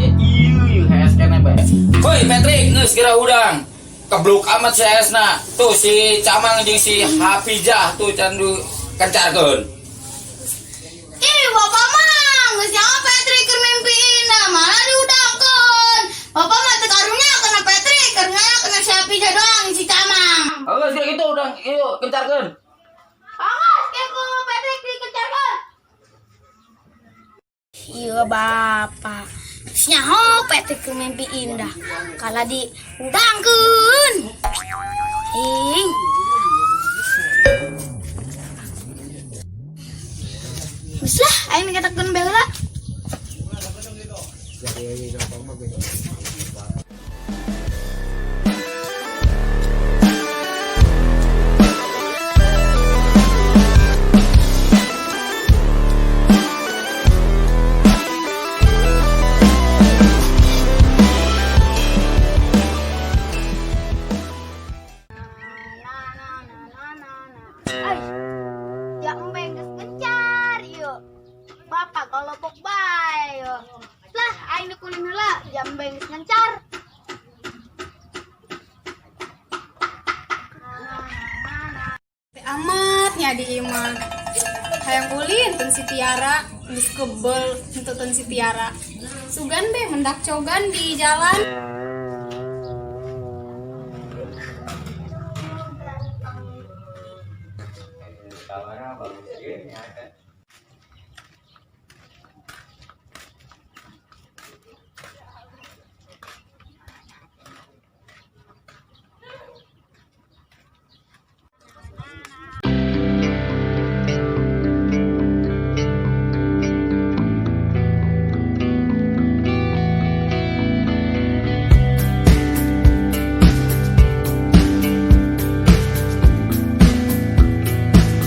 Ya ieu ieu hees keneh bae. Woi Patrick, geus geura hudang. Kebluk amat si heesna. Tuh si Camang jeung si Hafizah tuh can dikencarkeun. Ih, bapak mah geus nyaho Patrick keur mimpi indah, malah diudangkeun. Bapak mah teu karunya kana Patrick, karunya kana si Hafizah doang si Camang. Oh, geus gitu udang, yuk kencarkeun. Awas kayak ku Patrick dikencarkeun. Iya bapak. Geus nyaho Patrick keur mimpi indah, kalah diudangkeun. Ing. Geus lah, aing dikatakeun bae heula. Na na na na na na. Ay, ya embeng geus kencar ieu. Bapak golobok bae yo. Lah aing dikulin heula, ya embeng geus ngencar. Na na na na. Amat nya di imah. Hayang ulin teu si Tiara, geus kebel henteu teu si Tiara. Sugan be mendak cogan di jalan.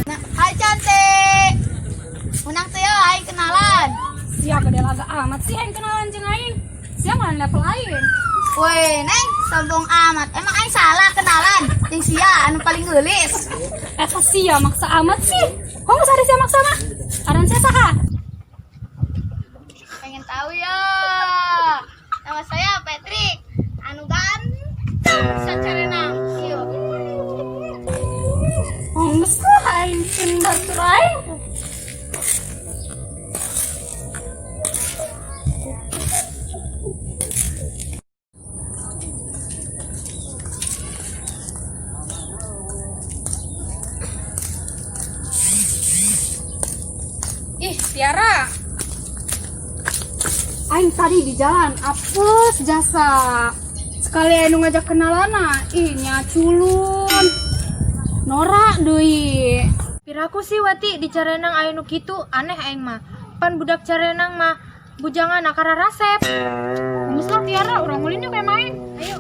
Nah, hai cantik. Unang teh yo aing kenalan. Sia gede laga amat sih hayang kenalan jeung aing. Sia malah level aing. Woi, Neng, sombong amat. Emang aing salah kenalan jeung sia anu paling geulis. Eta sia maksa amat sih. Kok geus ada sia maksa mah? Aran sia saha? Pengen tahu ya. Nama saya Patrick. Anu ganteng sacarenang. Iyo. Oh, geus lah aing pun batur aing. Ih, Tiara. Aing tadi di jalan apes jasa. Sekali anu ngajak kenalan, ih nya culun. Norak deui. Piraku sih Wati di Carenang aya nu kitu aneh aing mah. Pan budak Carenang mah bujangan akara rasep. Geus lah Tiara, urang ulin yuk kayak main. Ayo.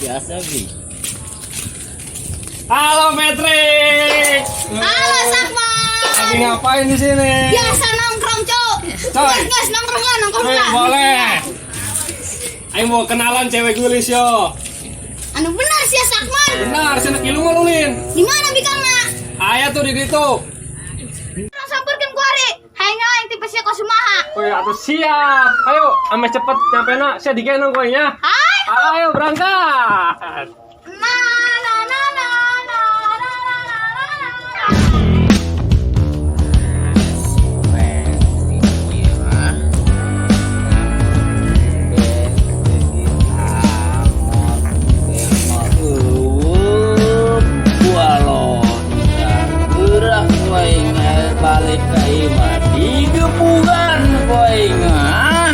Biasa, Bi. Halo Patrick. Halo Sakma. Lagi ngapain di sini? Biasa nongkrong, Cok. Coy. Gas, gas nongkrong lah, nongkrong Eh, lah. boleh. Ayo mau kenalan cewek gulis yo. Anu benar sih ya Sakman. Benar, sini kilungan ulin. Di mana bikangna? Aya tuh di ditu. Urang sampeurkeun ku ari. Hayang aing tipe sia kosumaha. Wih, atuh siap. Ayo, ame cepet nyampe na. Sia digendong koinya. Hai. Ayo berangkat. Na na na na na na na na na. Balik ka imah digebugan ku aing ah.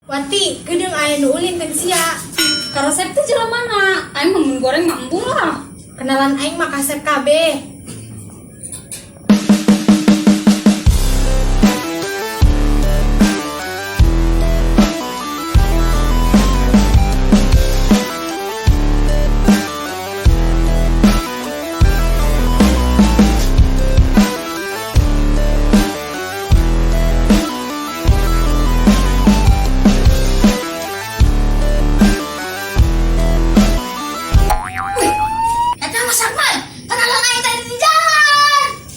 Wati, geudeung aya nu ulin teh sia. Karesep teh jelema mana? Aing mah mun goreng mah embung lah. Kenalan aing mah kasep kabeh.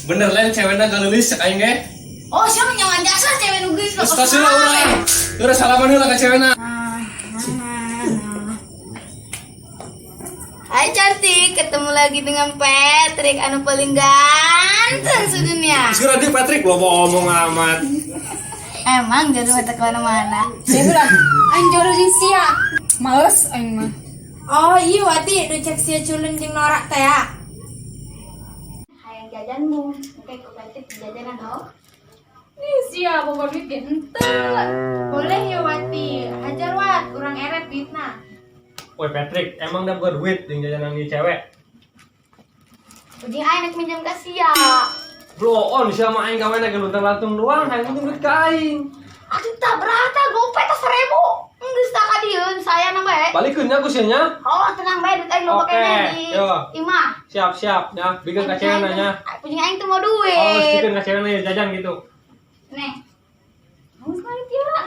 Bener lain cewekna galeulis cek aing ge. Oh, siapa nyawan jasa cewek nu geulis. Geus tos heula urang. Urang salaman heula ka cewekna. Hai cantik, ketemu lagi dengan Patrick anu paling ganteng sedunia. Geus di Patrick lo ngomong amat. Emang jodoh mata kemana-mana. Sia lah, aing jodoh jeung sia. Males aing mah. Oh iya Wati, nu cek sia culun jeung norak teh ya. Hayang jajan bu, oke ku Patrick jajanan oh. Nih sia boga duit ge henteu. Boleh ya Wati, hajar Wat, urang eret duitna. Woi Patrick, emang dah boga duit jeung jajanan ieu cewek? Ujing aing nek minjem ka sia. Blow on sia mah aing kawena ge luntang-lantung doang, hayang untung duit ka aing. Atuh tak berata gope teh 1000. Geus tak kadieun saya na bae. Balikeun nya ku sia nya. Oh, tenang bae duit aing loba Oke, keneh di yo. imah. Siap siap ya, bikeun ka cewekna nya. Punya aing tuh mau duit. Oh, bikeun ka cewekna ya jajan gitu. Nih. Mau sekali Tiara.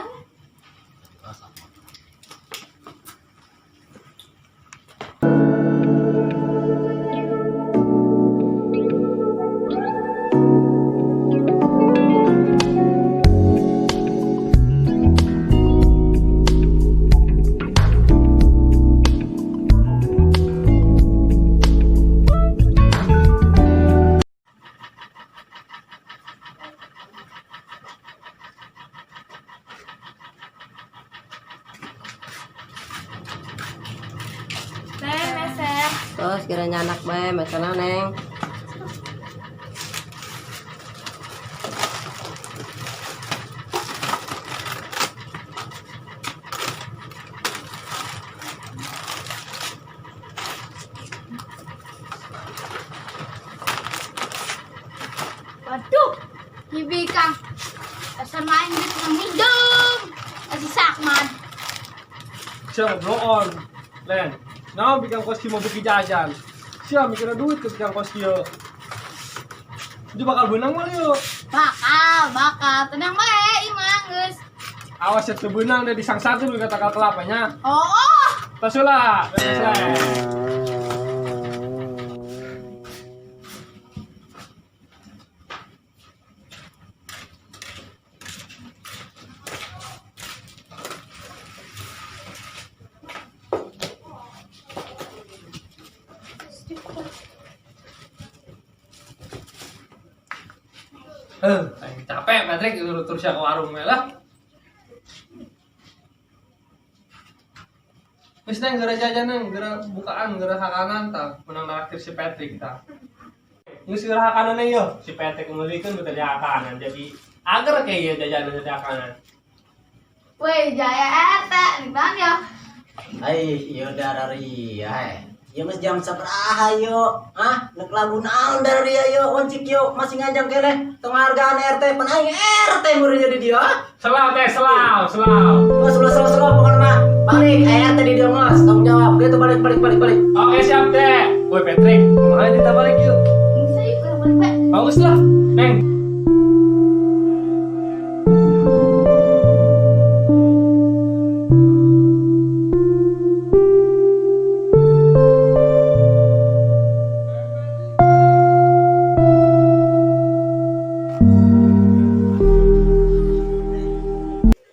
Teh meser. Terus kiranya anak bae mesena neng. Waduh, Bibi Kang. Asal main duit nang minjem. Kasih sakman. Sia blow on. Len, nah bikin kos kieu mau bikin jajan. Sia mikirna duit ke bikin kos kieu. Itu bakal benang mah yuk. Bakal, bakal. Tenang bae, imah geus. Awas ya teu beunang deh disangsarkeun we kata kelapanya. Oh, oh. Tos heula. Beres lah. Aing capek Patrick terus ya ke warung we lah. Wis neng geura jajan neng, geura bukaan, geura hakanan tah, menang naktir si Patrick tah. Geus geura hakanan neng yo, si Patrick meulikeun betul di hakanan jadi ager kayak ieu jajanan di hakanan. Weh, jaya RT, nikman ya. Ai, ieu dararia eh. Ieu geus jam sabaraha yo? Hah? Nek lagu naon dararia yo? Oncik yo masih ngajang keneh. Tong hargaan RT pan aing RT meureun jadi dia. Selau teh, selau, selau. Geus ulah selau selau pokona mah. Balik aya RT di dieu geus, tanggung jawab. Gitu balik balik balik balik. Oke siap teh. Woi Patrick, kumaha kita balik yuk? Saya kurang balik, Pak. Bagus lah. Neng,